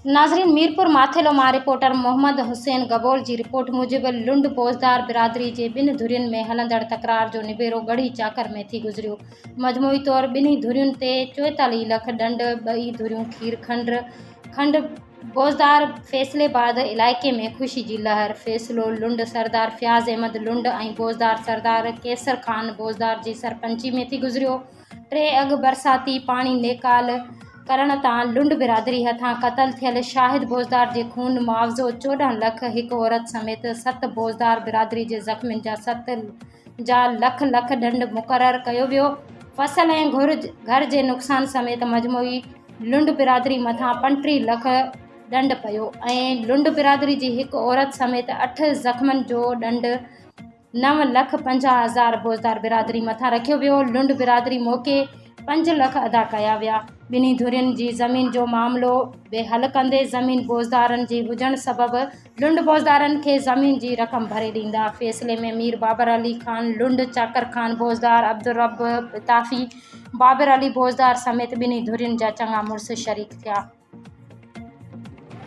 ناظرين ميرپور ماٿيلو مان رپورٽر محمد حسين گبول جي رپورٽ موجب لنڊ بوزدار برادري جي ٻن ڌرين ۾ هلندڙ تڪرار جو نبيرو ڳڙهي چاڪر ۾ ٿي گذريو مجموعي طور ٻنهي ڌرين تي 44 لک ڏنڊ ٻئي ڌريون کير کنڊ کنڊ بوزدار فيصلي بعد علائقي ۾ خوشي جي لهر فيصلو لنڊ سردار فياض احمد لنڊ ۽ بوزدار سردار قيصر خان بوزدار جي سرپنچي ۾ ٿي گذريو ٽي اڳ برساتي پاڻي نيڪال ڪرڻ تان لنڊ برادري هٿان قتل ٿيل شاهد بوزدار جي خون معاوضو 14 لک، هڪ عورت سميت ست بوزدار برادري جي زخمين جا ست جا لک لک ڏنڊ مقرر ڪيو ويو، فصل ۽ گهر جي نقصان سميت مجموعي لنڊ برادري مٿان 35 لک ڏنڊ پيو ۽ لنڊ برادري جي هڪ عورت سميت اٺ زخمن جو ڏنڊ 9,50,000 بوزدار برادري مٿان رکيو ويو، لنڊ برادري موقعي پنج لک ادا ڪيا ويا، ٻنهي ڌرين جي زمين جو معاملو به حل ڪندي زمين بوزدارن جي هجڻ سبب لنڊ بوزدارن کي زمين جي رقم ڀري ڏيندا، فيصلي ۾ مير بابر علي خان لنڊ، چاڪر خان بوزدار، عبدالرب پتافي، بابر علي بوزدار سميت ٻنهي ڌرين جا چڱا مڙس شريڪ ٿيا.